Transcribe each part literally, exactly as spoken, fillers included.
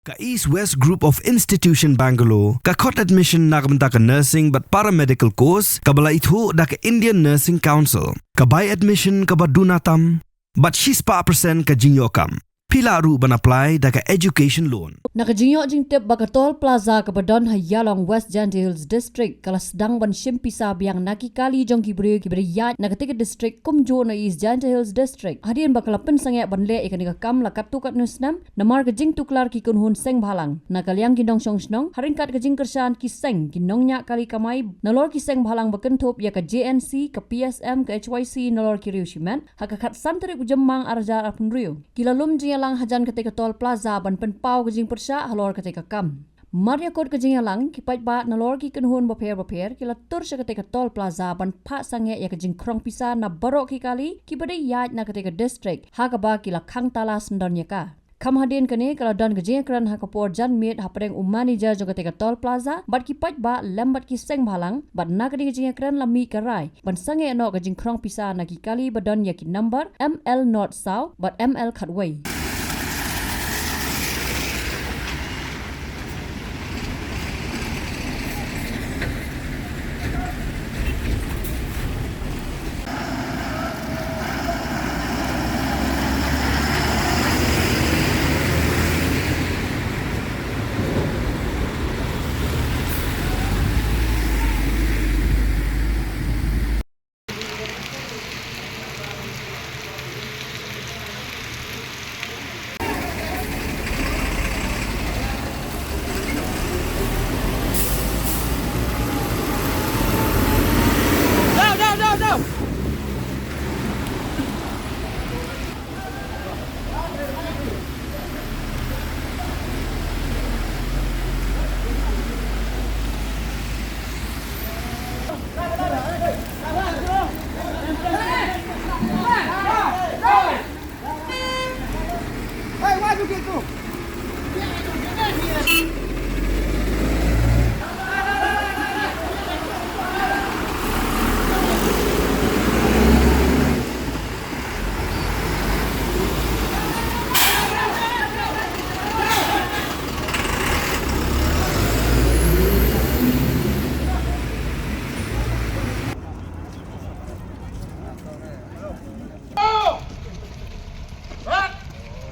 Ka East West Group of Institution Bangalore ka khot admission na ka bynta ka nursing bad paramedical course kaba la ithuh da ka Indian Nursing Council. Ka bai admission kaba duna tam bad shispah percent ka jingïoh kam. Phi lah ruh ban apply da ka education loan. Na ka jingïoh jingtip ba ka Toll Plaza kaba don ha Ïalong, West Jaintia Hills District ka la sdang ban shim pisa biang na ki kali jong ki briew kiba ïaid na katei ka district kumjuh na East Jaintia Hills District. Hadien ba ka la pynsangeh ban leh ïa kane ka kam la katto katne snem, namar ka jingtuklar ki kynhun seng bhalang. Na ka liang ki nongshong shnong, ha ryngkat ka jingkyrshan ki seng, ki nongñiah kali kamai nalor ki seng bhalang ba kynthup ïa ka J N C, ka P S M, ka H Y C nalor ki riew shimet, ha ka khatsan tarik u Jymmang arhajar arphew hynriew, ki la lum jingïalang hajan katei ka Toll Plaza ban pynpaw ka jingpyrshah halor katei ka kam. Mar ïakut ka jingïalang, ki paidbah nalor ki kynhun bapher bapher ki la tur sha katei ka Toll Plaza ban phah sangeh ïa ka jingkhrong pisa na baroh ki kali kiba dei ïaid na katei ka district, ha kaba ki la khang tala syndon ïa ka. Kham hadien kane ka la don ka jingïakren ha ka por janmiet hapdeng u manager jong katei ka Toll Plaza bad ki paidbah lem bad ki seng bhalang, bad na katei ka jingïakren la mih ka rai ban sangeh noh ka jingkhrong pisa na ki kali ba don ïa ki number M L not saw bad M L khatwei.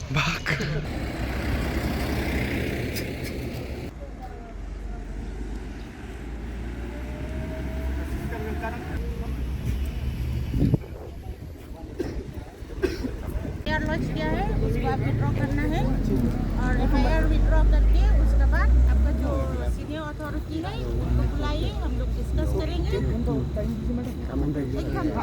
Bak. F I R launch किया है, उसको आप विड्रॉ करना है और F I R withdraw करके उसके बाद आपका जो सीनियर अथॉरिटी है उनको बुलाइए, हम लोग डिस्कस करेंगे। एक घंटा।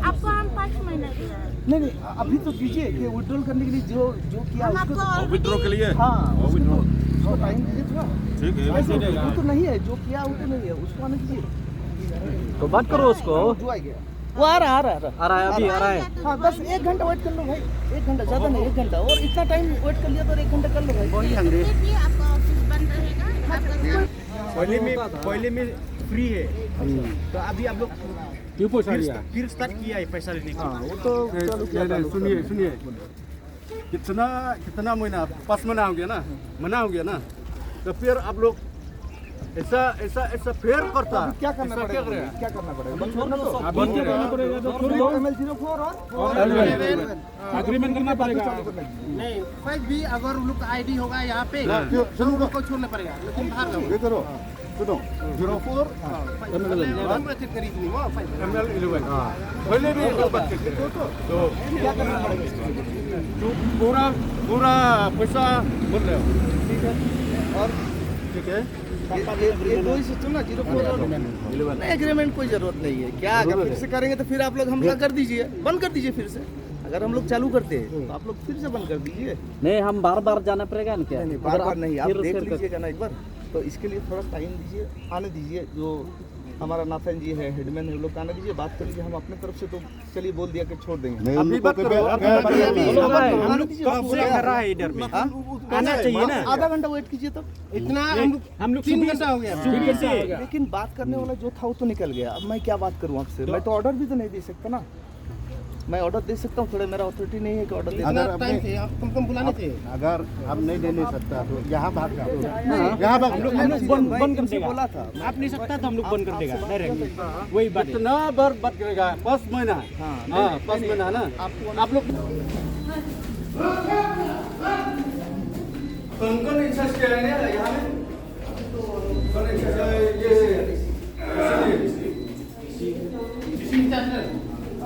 आपको हम पाँच महीना दिया है। नहीं, नहीं, अभी तो दीजिए कि विड्रॉल करने के लिए जो, जो किया हम उसको आपको तो already विड्रॉ के लिए? हाँ, और उसको विड्रॉ। तो, उसको टाइम दीजिए थोड़ा। ठीक है। वैसे वो तो नहीं है, जो किया वो तो नहीं है, उसको आने दीजिए। तो बात करो उसको। जो आ गया। वो आ रहा, आ रहा, आ रहा। आ रहा है, अभी आ रहा है। हाँ, बस एक घंटा वेट कर लो भाई, एक घंटा, ज़्यादा नहीं, एक घंटा। और इतना टाइम वेट कर लिया तो एक घंटा कर लो भाई। वही हंग्रेज। फिर भी आपका ऑफिस बंद रहेगा, आपका काम। पहले में, पहले में फ्री है, तो अभी आप लोग क्यों पहुंचा फिर, दिया? फिर स्टार्ट किया है पैसा लेने का। हाँ, वो तो नहीं, चालू किया नहीं, था नहीं, लोग सुनिए, करने। सुनिए। कितना, कितना महीना, पाँच महीना हो गया ना, महीना हो गया ना, तो फिर आप लोग ऐसा, ऐसा, ऐसा फेर करता। अभी क्या करना पड़ेगा? क्या करना पड़ेगा? अभी छोड़ना तो। अभी क्या करना पड़ेगा? तो छोड़ दो। एम एल ज़ीरो फ़ोर और, और एल वन। एग्रीमेंट करना पड़ेगा। नहीं, फाइव भी अगर उन लोग का आई डी होगा यहाँ पे, हाँ। तो उन लोग को छोड़ना पड़ेगा, लेकिन बाहर का ये करो, सुनो, ज़ीरो फ़ोर, हाँ। M L zero one. M L zero one. हाँ। पहले भी हम लोग बात करते हैं। तो क्या करना पड़ेगा? जो पूरा, पूरा पैसा बोल रहे हो। ठीक है। और ठीक है। ये, ये, ये दो ही सिस्टम ना, ज़ीरो फ़ोर और एग्रीमेंट। नहीं, एग्रीमेंट कोई ज़रूरत नहीं है। क्या, अगर फिर से करेंगे तो फिर आप लोग हमला कर दीजिए, बंद कर दीजिए फिर से। अगर हम लोग चालू करते हैं, तो आप लोग फिर से बंद कर दीजिए। नहीं, हम बार-बार जाना पड़ेगा इनके? नहीं, नहीं, बार-बार नहीं, आप देख लीजिएगा ना एक बार। तो इसके लिए थोड़ा टाइम दीजिए, आने दीजिए। जो हमारा नाथन जी है, हेडमैन है, उन लोग को आने दीजिए, बात कर लीजिए। हम अपने तरफ से तो चलिए बोल दिया कि छोड़ देंगे। नहीं, अभी मत करो, अभी मत करो। अभी मत करो। हम लोग कब से खड़ा है इधर में? हाँ? आना चाहिए ना। आधा घंटा वेट कीजिए तो। इतना हम लोग, हम लोग तीन घंटा हो गया। तीन घंटा हो गया। लेकिन बात करने वाला जो था, वो तो निकल गया। अब मैं क्या बात करूँ आपसे? मैं तो ऑर्डर भी तो नहीं दे सकता ना। मैं ऑर्डर दे सकता हूँ, थोड़ा मेरा अथॉरिटी नहीं है कि ऑर्डर दे सकता। अगर टाइम चाहिए, आप कम कम बुलाना चाहिए। अगर हम नहीं दे नहीं सकता तो यहाँ भाग जाओ। हाँ। यहाँ भाग हम लोग, हम लोग बंद, बंद कर देगा। बोला था। आप नहीं सकता तो हम लोग बंद कर देगा डायरेक्ट। वही बात है। इतना बार बात करेगा, पाँच महीना। हाँ, पाँच महीना है ना। आप लोग कौन कौन इंचार्ज क्या है यहाँ में? कौन इंचार्ज है? ये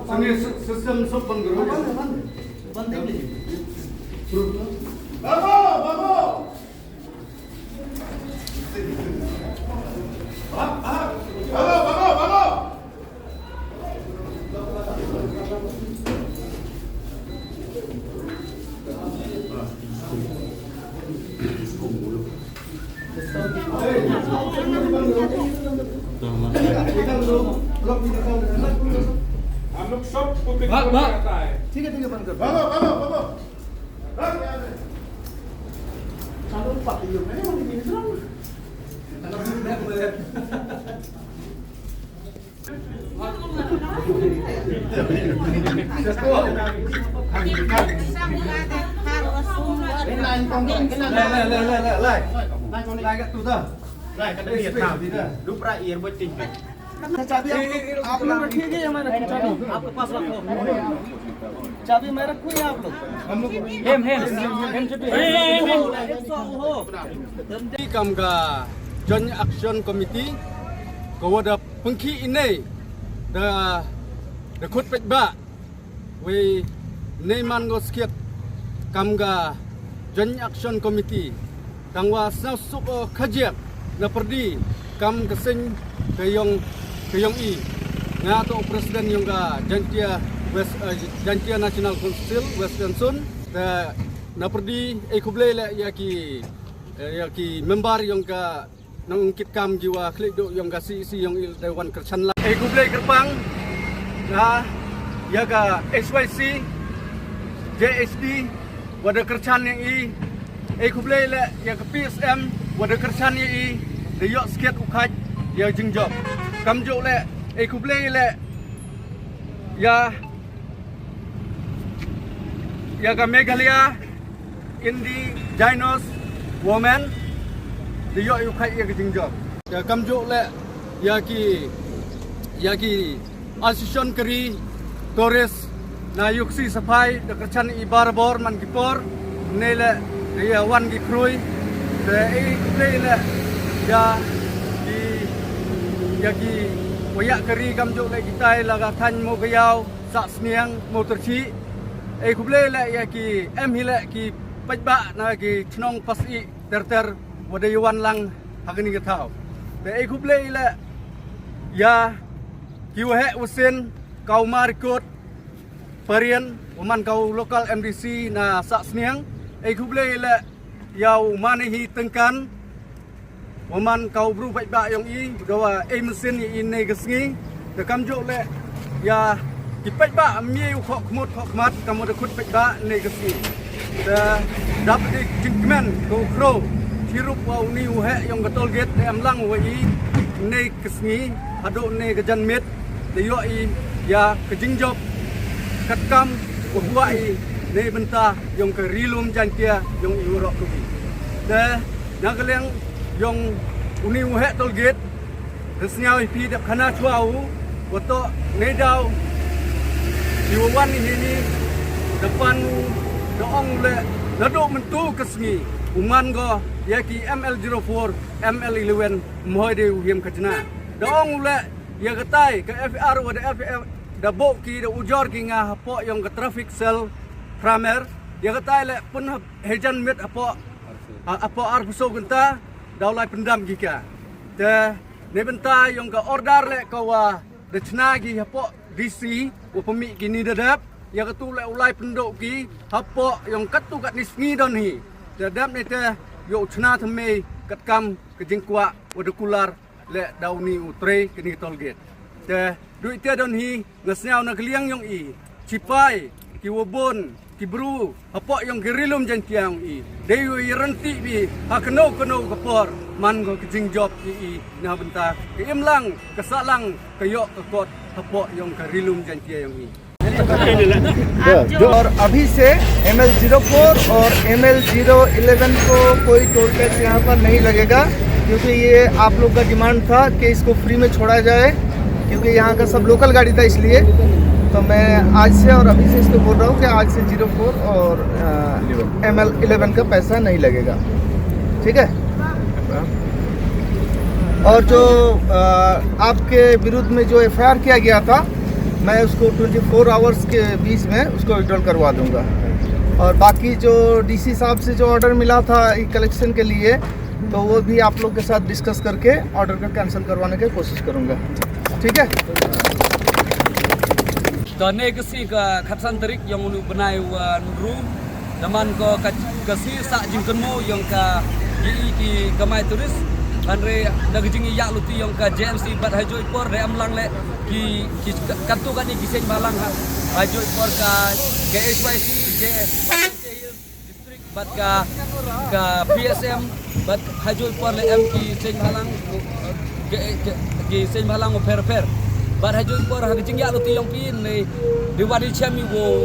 सुनिए, सिस्टम सब बंद करो। बंद कर दीजिए। बाबू, बाबू। हम लोग सब को देखना पड़ता है। ठीक है, ठीक है, बंद कर। चाबी आप लोग, आप लोग रखिए, ये हमारा चाबी। आपके पास रखो। चाबी मैं रखूँ या आप लोग? Hem, hem. Hem, hem. Kam ka Joint Action Committee ka wa da pynkhih ine da, da khut peit ba wei nei man ngo skit kam ka Joint Action Committee. Tang wa sna suk o khajiak na perdi kam ka seng ka yong, ka yong i. Nga to president yong ka Jaintia West, eh, Jaintia National Council West Gansun. Te na perdi e khublei le ya ki, eh, ya ki member yong ka nang kit kam jiwa khlieh duk yong ka C E C yong i dei wan kyrchan la. E khublei kyrpang na ya ka H Y C, J H D, wa da kyrchan yong i. E khublei le ya ka P S M, wa da kyrchan yong i, da yoh skit u khaj ya jingjop. Kamjooh le e khublei le ya ya ka Meghalaya Indigenous Women, da yoh u khaj ya ka jingjop. Ya kamjooh le ya ki, ya ki association ka ri tourist na Iooksi Safai da kyrchan i barabor man ki por. Nei le da ya wan ki khrui. Te e khublei le ya ki, ya ki wa ya ka ri kamjooh le kitai la ka thaiñ Mowkaiaw, Sahsniang, Mowtyrkhih. E khublei le ya ki em hi le ki paidbah na ki chnong Pasyih ter ter wa da ya wan lang ha kani ka thaw. Te e khublei le ya ki waheh wasien, ka u Marikot Parien, wa man ka u local M D C na Sahsniang. E khublei le ya u Manihi Tyngkan, wa man ka u bru paidbah yong i, da wa e mynsiem ya i nei ka sngi. Te kamjooh le ya ki paidbah mih u khoh khmut khoh khmat kam wa da khut paidbah nei ka sngi. Te dap da jingkmen ka u khro chirup wa uni u heh yong ka toll gate da em lang wa i nei ka sngi haduh nei ka janmiet. Da yoh i ya ka jingjop katkam wa buh i nei bynta yong ka Ri Lum Jaintia yong i waroh kawi. Te na ka liang yong uni u heh toll gate, da sngew i phi da khana chwa u, wa toh nei daw i wa wan i hini da pan u, da ong le naduh mynta ka sngi u man go ya ki M L zero four, M L eleven, mhoi de u him ka jna. Da ong u le ya katai ka F I R wa da F I R da buh ki da ujor ki nga hapoh yong ka traffic cell Pramer. Ya katai le pun hap hejan mit hapoh, ha-, hapoh arphew saw kynta da u lai pyndam ki ka. Te nei bynta yong ka order le ka wa da chna ki hapoh D C wa pynmih ki ni da dep. Ya katu le u lai pynduh ki hapoh yong katu katni sngi don hi. Te dep nei te yoh u chna thymmai katkam ka jingkwah wa da kular le da uni u trei kani ka toll gate. Te du ite don hi nga sngew na ka liang yong i, chipai ki wa bun ki bru hapoh yong ka Ri Lum Jaintia yong i, dei u i rynti bi ha kano kano ka por man ko ka jingjop i i na bynta ka imlang ka sahlang ka yoh ka kot hapoh yong ka Ri Lum Jaintia yong i. जो और अभी से M L zero four और M L zero eleven को कोई toll tax यहाँ पर नहीं लगेगा, क्योंकि ये आप लोग का डिमांड था कि इसको फ्री में छोड़ा जाए, क्योंकि यहाँ का सब लोकल गाड़ी था, इसलिए। तो मैं आज से और अभी से इसको बोल रहा हूँ कि आज से ज़ीरो फ़ोर और एम एल इलेवन का पैसा नहीं लगेगा, ठीक है। और जो अ, आपके विरुद्ध में जो एफ आई आर किया गया था, मैं उसको ट्वेंटी फ़ोर आवर्स के बीच में उसको विड्रॉल करवा दूंगा। और बाकी जो डी सी साहब से जो ऑर्डर मिला था कलेक्शन के लिए, तो वो भी आप लोग के साथ डिस्कस करके ऑर्डर का कैंसिल करवाने की कोशिश करूंगा, ठीक है। Tone ka sngi ka khatsan tarik ïong unu bnai wa nru, da man ko ka, ka sngi sah jingkynmaw ïong ka, ïa ki kamai tourist. Hynrei na ka jingïaid lynti ïong ka J N C bad ha juh i por da em lang leh ki, ki katto katne ki seng bhalang ha, ha juh i por ka, ka H Y C, J, District, bad ka, ka P S M, bad ha juh i por leh em ki seng bhalang, ki, ki, ki seng bhalang u pher pher. Bad ha juh i por ha ka jingïaid lynti ïong phi ne, dei wan i chem i wow,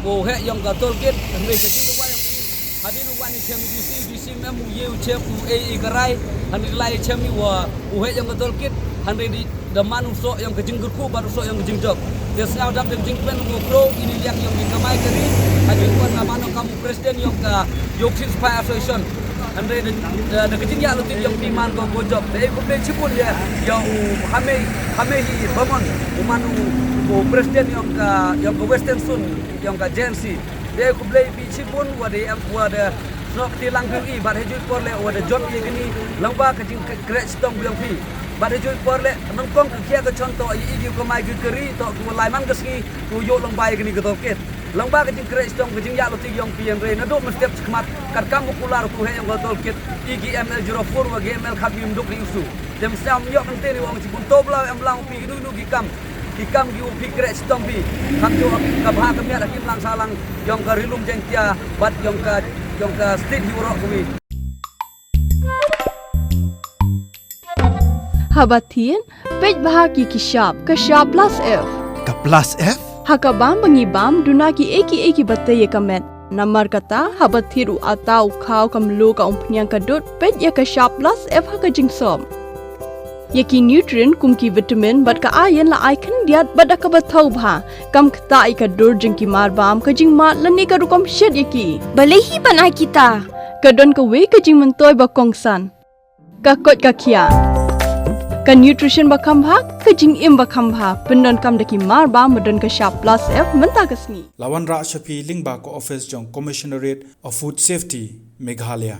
wow heh ïong ka toll gate, ne ka jingduwai ïong phi. Hadien u wan i chem i D C, D C mem u ye u chem u ei i karai, hynrei lai i chem i wa, u heh ïong ka toll gate, hynrei dei da man u soh ïong ka jingkyrkhu bad u soh ïong ka jingjop. Te sngewdap da ka jingkmen u kro ini liang ïong ki kamai ka ri. Ha juh i por nga man ong kam u president ïong ka Yoke Chin Spy Association. Hynrei da, da, da ka jingïaid lynti ïong phi man ko ko jop. Te khublei chibun ïa, ïa u Hamei, Hamei hi Bamon. U man u, u president ïong ka, ïong ka Western Zone, ïong ka J N C. Te khublei phi chibun wa da em wa da snoh kti lang phi i bad ha juh i por leh wa da jop ïa kini lyngba ka jingkhreh shitom ïong phi. Bad ha juh i por leh nyngkong ka khia ka chon toh ïa i ki kamai ki kari toh ki wa lai man ka sngi ki wa ïoh lyngba ïa kini ka toll gate. Lyngba ka jingkhreh shitom ka jingïaid lynti ïong phi hynrei naduh mynstep shakhmat katkam u kular u heh ïong ka toll gate i ki M L zero four wa ki M L khatwei ym duk ri u su. Te mynstep ym ïoh kynti ni wa ong chibun to bla em lang phi kinu kinu ki kam. Ki kam ki u phi khreh shitom phi. Kham ju ka bha ka miat ha kim lang sahlang ïong ka ri lum Jaiñtia bad ïong ka, ïong ka state hi waroh kawi. Haba thied, peit bha ki ki shap, ka shap plus F. Ka plus F? Ha ka bam ba ngi bam, duna ki ei ki ei ki ba tei ïa ka met. Namar kata, haba thied u ata u khaw ka mluh ka umphniang ka dud, peit ïa ka shap plus F ha ka jingsop. Ïa ki nutrient kum ki vitamin bad ka iron la ai khyndiat bad da kaba thaw bha. Kam ktah ïa ka dur jong ki mar bam, ka jingmad lane ka rukom shet ïa ki. Balei hi ban ai kita? Ka don kawei ka jingmyntoi ba kongsan. Ka koit ka khiah. Ka nutrition ba kham bha, ka jingim ba kham bha. Pyndonkam da ki mar bam ba don ka shap plus F mynta ka sngi. La wanrah sha phi lyngba ka office jong Commissionerate of Food Safety, Meghalaya.